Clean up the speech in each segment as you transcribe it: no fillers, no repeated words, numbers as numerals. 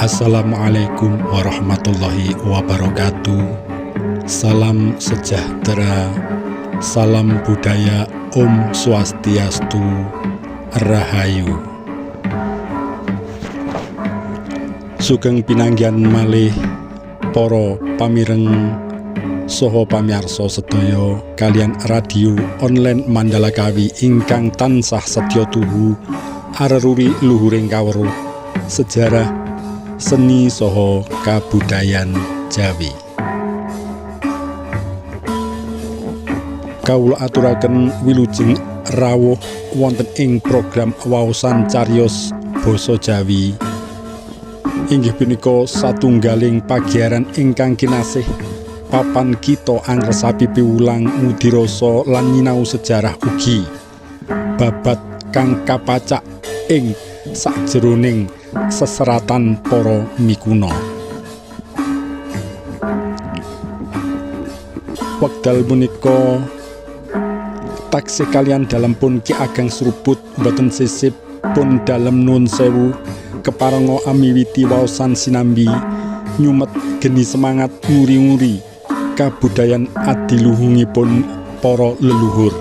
Assalamualaikum warahmatullahi wabarakatuh. Salam sejahtera, salam budaya, Om Swastiastu, Rahayu. Sugeng pinanggihan malih para pamireng saha pamiyarsa sedaya kaliyan radio online Mandala Kawi ingkang tansah setya tuhu areruri luhuring kawruh sejarah, seni saha kabudayan Jawi. Kawula aturaken wilujeng rawuh wonten ing program waosan cariyos basa Jawi. Inggih punika satunggaling pagiaran ingkang kinasih papan kita angresapi piwulang ngudi rasa lan nyinau sejarah ugi babad kang kapacak ing sajroning seseratan para mikuna. Wekdal punika taksih kaliyan dalem pun Ki Ageng Srubut boten sisip pun dalem nuwun sewu keparenga amiwiti waosan sinambi nyumet geni semangat nguri-nguri kabudayan adiluhungipun para leluhur.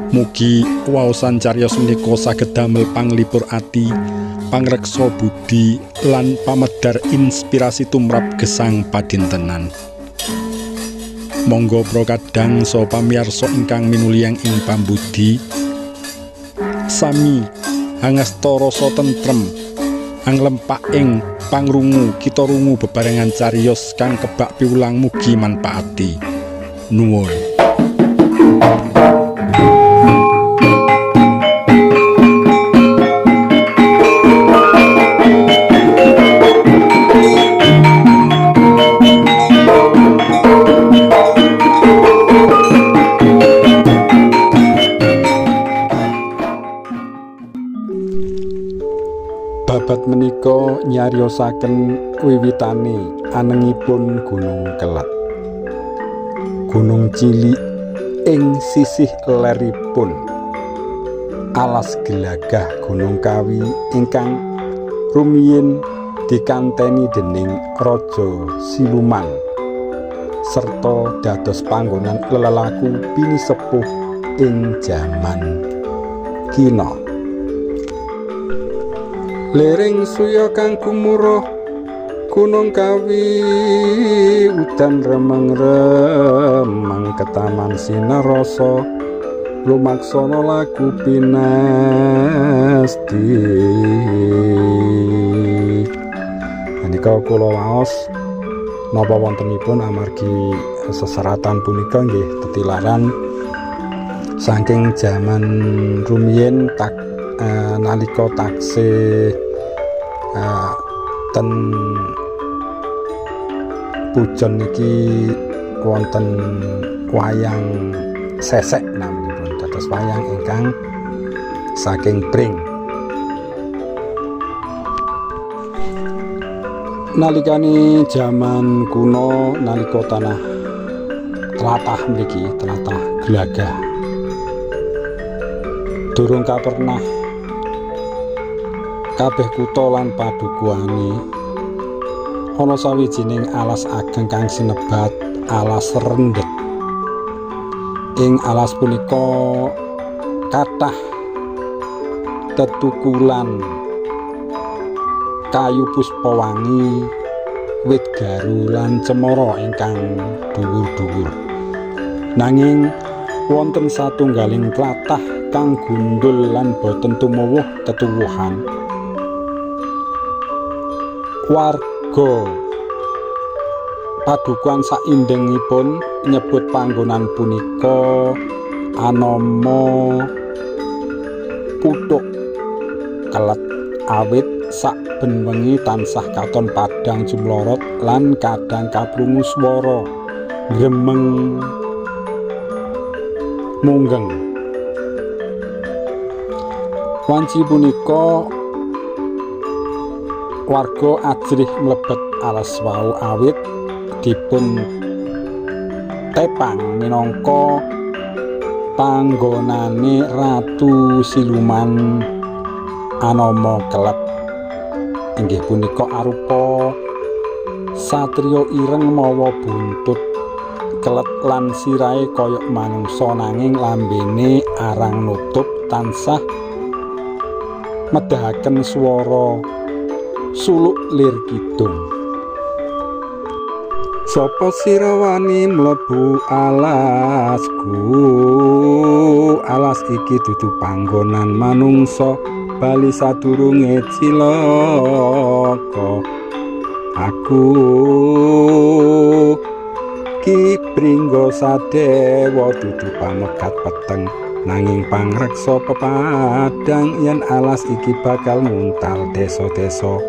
Mugi waosan cariyos menika saged damel panglipur ati, pangreksa budi lan pamedhar inspirasi tumrap gesang padintenan. Monggo para kadang saha pamiyarsa ingkang minuliyang ing pambudi sami angasta rasa tentrem anglempak ing pangrungu kita rungu bebarengan cariyos kang kebak piwulang mugi manfaati. Nuwun. Babad menika nyariosaken wiwitane anengipun Gunung Kelet. Gunung cilik ing sisih leripun alas gelagah Gunung Kawi ingkang rumiyin dikanteni dening Raja Siluman serta dados panggonan lelelaku pinisepuh ing jaman kina. Liring suya kang gumuruh Gunung Kawi udan remeng-remeng ketaman sinarasa lumaksana laku pinasti. Menika kula waos napa wontenipun amargi seseratan punika nggih tetilaran saking jaman rumiyin tak nalika taksih ten Pujon niki wonten wayang sesek naminipun, dados wayang ingkang saking pring. Nalikane jaman kuno nalika tanah tlatah mriki, tlatah Glagah durung kapernah kabeh kutha lan padukuhane ana sawijining alas ageng kang sinebat Alas Rendet. Ing alas punika kathah tetukulan kayu puspawangi, wit garu lan cemara ingkang dhuwur-dhuwur. Nanging wonten satunggaling tlatah kang gundul lan boten tumewuh tetuwuhan. Warga padukuhan saindengipun nyebut panggonan punika anama Puthuk Kelet awit saben wengi tansah katon padhang jumlorot lan kadang kaprungu swara gremeng munggeng. Wanci punika warga ajrih mlebet alas wau awit dipun tepang minangka panggonane Ratu Siluman anama Kelet inggih punika arupa satriya ireng mawa buntut kelet lan sirahe kaya manungsa nanging lambene arang nutup tansah medahaken swara suluk lir kidung. Sapa sira wani mlebu alasku? Alas iki dudu panggonan manungsa, bali sadurunge cilaka. Aku Ki Pringgo Sadewa dudu pamegat peteng nanging pangreksa pepadang yen alas iki bakal nguntal desa-desa.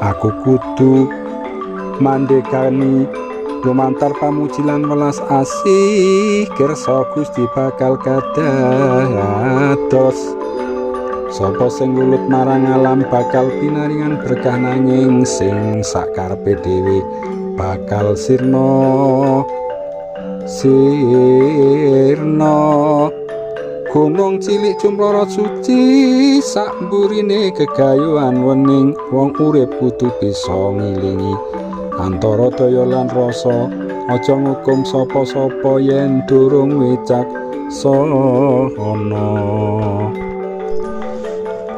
Aku kudu mandekani lumantar pamuji lan welas asih kersa Gusti bakal kadados. Sapa sing lulut marang alam bakal pinaringan berkah nanging sing sakarepe dhewe bakal sirna. Sirna. Gunung cilik cumlorot suci sak mburine gegayuhan wening wong urip kudu bisa ngilingi antara daya lan rasa, aja ngukum sapa-sapa yen durung wicaksana.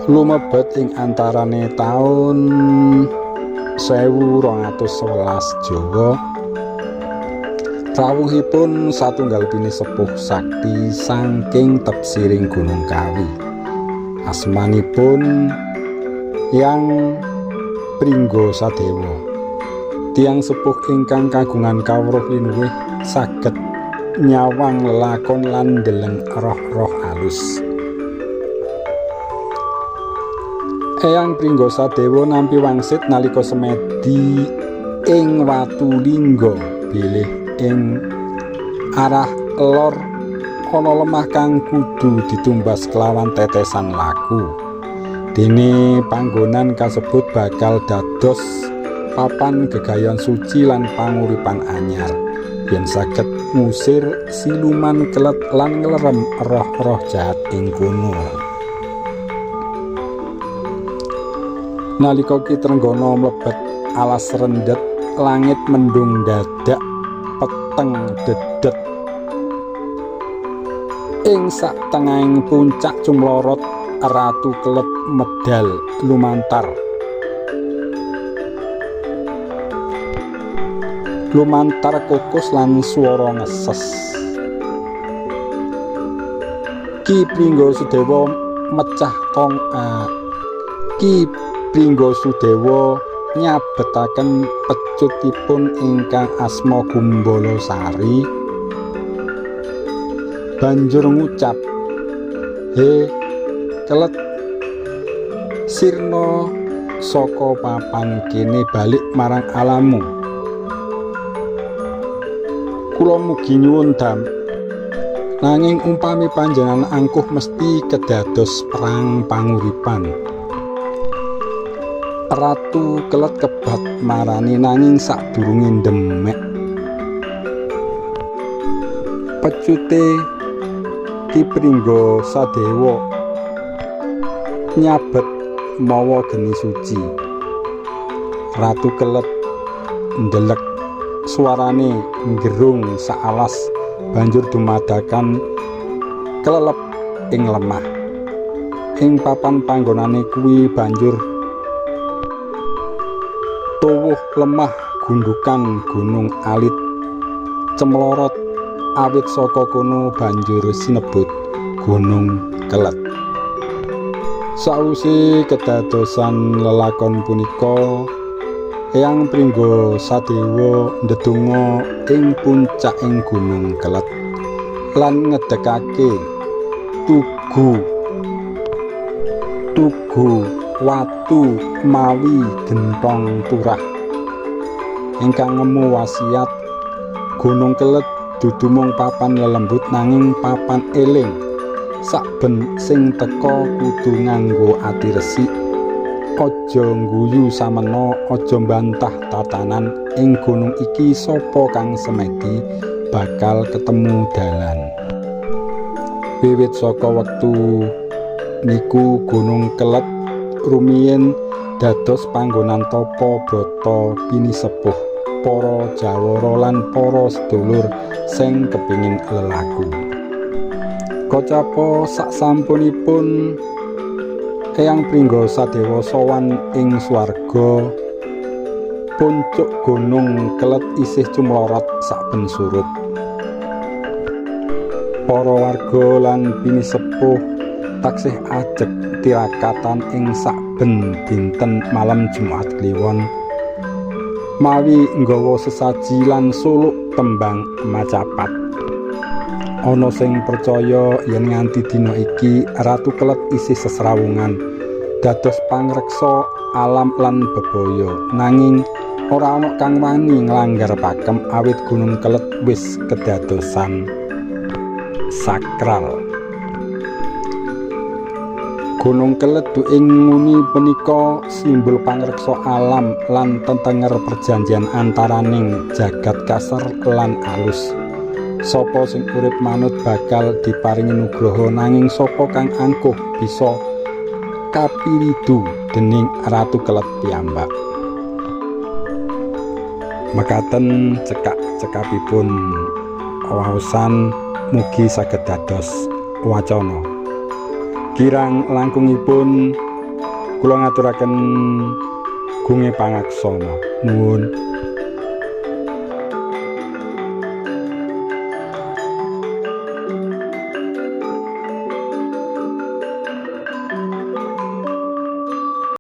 Lumebet ing antarane taun 1211 Jawa, rawuhipun satunggal pinisepuh sakti saking tepsiring Gunung Kawi. Asmanipun Yang Pringgo Sadewa. Tiyang sepuh ingkang kagungan kawruh linuwih saged nyawang lelakon lan ndeleng roh-roh alus. Eyang Pringgo Sadewa nampi wangsit nalika semedi ing Watu Lingga bilih ing arah lor ana lemah kang kudu ditumbas kelawan tetesan laku. Dene panggonan kasebut bakal dados papan gegayon suci lan panguripan anyar yen saged ngusir siluman kelet lan nglerem roh-roh jahat ing kono. Nalika Ki Trenggana mlebet alas rendhet, langit mendung dadak peteng dedet. Ing satengahing puncak cumlorot Ratu Kelet medal lumantar. Lumantar kukus lan swara ngeses. Ki Pringgo Sudewa mecah tong Ki Pringgo Sudewa nyabetaken pecutipun ingkang asma Gumbala Sari banjur ngucap, "He kelet, sirna saka papan kene balik marang alamu. Kula mugi nyuwun dam, nanging umpami panjenengan angkuh mesti kedados perang panguripan." Ratu Kelet kebat marani nanging sadurunge ndemek pecute Ki Pringgo Sadewa nyabet mawa geni suci. Ratu Kelet ndelek suarane nggerung saalas banjur dumadakan kelelep ing lemah. Ing papan panggonane kuwi banjur tuwuh lemah gundukan gunung alit cemlorot. Awit saka kono banjur sinebut Gunung Kelet. Sawise kedadosan lelakon punika, Eyang Pringgo Sadewa ndedonga ing puncaking Gunung Kelet lan ngedekake tugu watu mawi gentong turah ingkang ngemu wasiat Gunung Kelet dudu mung papan lelembut nanging papan eling. Saben sing teka kudu nganggo ati resik, aja ngguyu samena, aja mbantah tatanan. Ing gunung iki sapa kang semedi bakal ketemu dalan. Wiwit saka wektu niku Gunung Kelet rumiyin Dados panggonan tapa brata pinisepuh, para jawara lan para sedulur sing kepingin lelaku. Kocapa sasampunipun Eyang Pringga Sadewa sowan ing swarga, puncuk Gunung Kelet isih cumlorot saben surup. Para warga lan pinisepuh taksih ajeg tirakatan ing saben dinten malem Jumat Kliwon mawi nggawa sesaji lan suluk tembang macapat. Ana sing percaya yen nganti dina iki Ratu Kelet isih sesrawungan dados pangreksa alam lan bebaya, nanging ora ana kang wani nglanggar pakem awit Gunung Kelet wis kedadosan sakral. Gunung Kelet ing nguni punika simbol pangreksa alam lan tetenger perjanjian antaraning jagat kasar lan alus. Sapa sing urip manut bakal diparingi nugraha, nanging sapa kang angkuh bisa kapiridu dening Ratu Kelet piyambak. Mekaten cekak-cekapipun waosan, mugi saged dados wacana. Kirang langkungipun kula ngaturaken gunge pangaksama. Nuwun.